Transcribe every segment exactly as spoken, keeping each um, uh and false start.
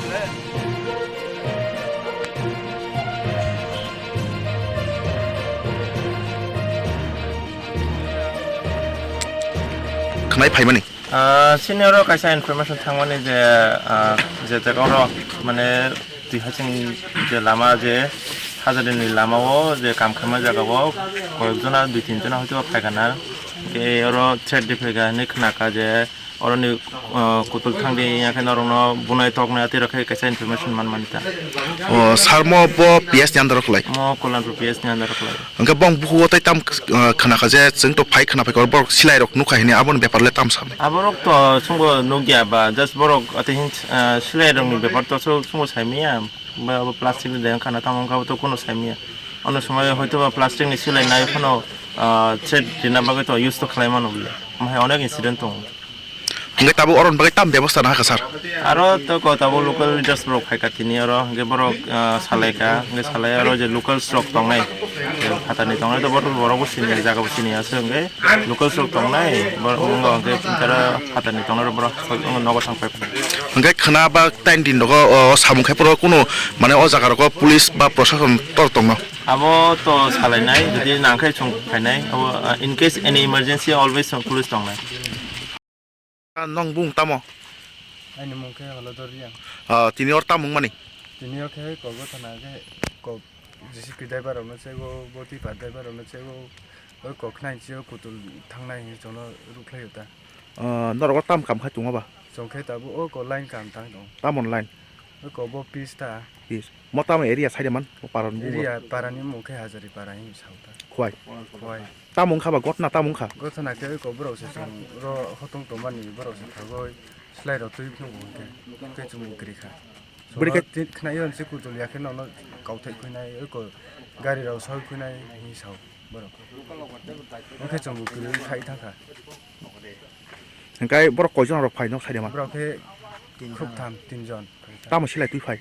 Khnai phaimani. Ah, senior o kaisa information thangmani je, ah, je jaga oro mane twi hasing je lama je Hajadini lama o je kam khaima jaga o koyek jona dui tin jona hoito phaikha na. Ke oro threat di phaikha hinwi khnakha je oroni, ah, kutul thangdi yakhe norokno bunai toknai atwi rokhe kaisa information manmani ta. O, sir mo bo P S ni under o khlai? Mo Kollanpur P S ni under o khlai. Hwnkhe bong bukugo tei tam, ah, khna kha je chwng to phai khna phaikha borok silai rok nukha hini aboni bepar le tam sani. Aborok to chwngbo nukya ba just borok ate hin, ah, silai rokni bepar to chw-, chwngbo saimanya ba abo plastic ni deng khana tamo wngkha to kuno saimanya. Ono somoi hoito ba plastic ni silai nai phano, ah, threat rina bagwi to use to khlai mano bole. Omo hai onek incident tongo. Hwnkhe tabuk oroni bagwi tam bebosta nahakha sir? Aro to ko tabuk local leaders rok phaikha tini oro hwnkhe borok, ah, salaikha hwnkhe salai aro je locals rok tongnai, je phatani tongnai to borok borok bo sini jaga bo sini aswk hwnkhe locals rok tongnai borok wngkha hwnkhe tara phatani tongnai rok borok nogo thang phai. Hwnkhe khwna ba tain din rogo o samung khai phuru kunu mane o jaga rogo police ba proshashan tor tongno? Abo to salainai jodi nangkhe chwng phainai abo, ah, in case any emergency always police tongnai. Ah, nong bung tamo? Aini mung khe Holodor Riang. Ah, tini or tamung mani? Tini o khe kok gotha na khe kok J C P driver rokno chego, bo tipa driver rokno chego, oi kok khnai chio kutul thangnai hinwi chwngno rukhlai o ta. Ah, norok o tam kam khai tongo ba? Chwng khe tabuk o ko line kam tang tongo. Tamon line? Oi ko bo pis ta. Pis. Mo tamo area side man? Mo paran bugo? Area parani mung khe Hajari para hinwi sao ta. Khwai? Khwai. Tamo wngkha ba gotna tamo wngkha? Gotna khe oi ko borok se chwng ro hotong tongmani borok se thagoi slai rok twi phunuk bo hwnkhe tei chwng bo kwrwi kha. Bwrwi khe Chwng tin khnai o se kutul ya khe nono kauthai khuinai oi ko gari rok soi khuinai hinwi sao borok. Hwnkhe chwng bo kwrwi khai thang kha. Hwnkhe borok koi jon rok phai nok side man? Borok khe khub tham tin jon. Tamo silai twi phai?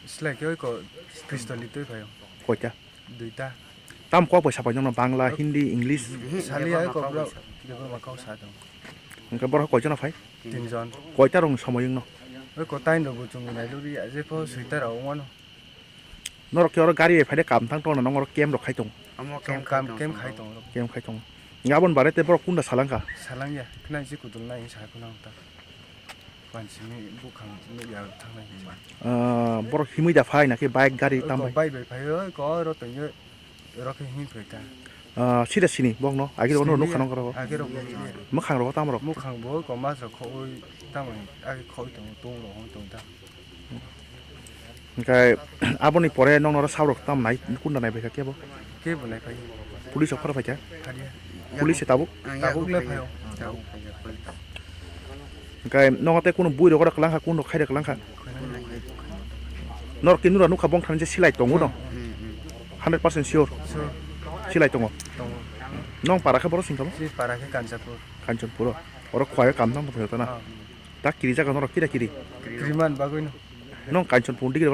Silai khe oi ko pistol ni twi phai o. Koita? Duita. Tam kok bai sapai nokno Bangla, Hindi, English? Saliya oi ko bro, Debbarma kok sa tong. Hwnkhe borok koi jona phai? Tin jon. Koita rokni somoi wngno? Oi ko tain rok bo chwng nai luri ya, je pho soita rok wngmano. Norok khe oro gari bai phaide kam thang tongna nong oro camp rok khai tong? Omo Camp, camp, camp khai tong. Camp khai tong. Aboni bare te borok kunda salangkha? Salangya, khna si kutul nai sa khna ta. Pansini bukhang nukya thangnai hinwi. Ah, borok himwi da phai nakhe bike gari tam bai? Bike bai phai oi ko oro tongyo oro khe himwi phai ta. Ah, sida sini bokno age rogo nukha nang oro. Age rogo. Mukhang rogo tam rok. Mukhang bo ko mas rok khoi tam age khoi tong tong rok hoi tong ta. Hwnkhe aboni pore nokno oro sabrok tam nai kunda nai bai kha kebo? Kebo nai phai. Police rok pharo phai kha? Phariya. Police se tabuk? Tabuk le phai o. Tabuk phai ya police. Hwnkhe nogo tei kunu bui rok oro kwlangkha, kunu rok khai rok kwlangkha? Norok khe nura nukha bongthani je silai tongo no? Hundred percent sure? Sure. Silai tongo? Tongo. Nong para khe boro singkha bo? Si para khe Kanchanpur. Kanchanpur o. Oro khwlai o kam tang tong ta na? Ah. Tak kiri jaga norok kira kiri? Kiriman bagwi no. Nong Kanchanpur digi rok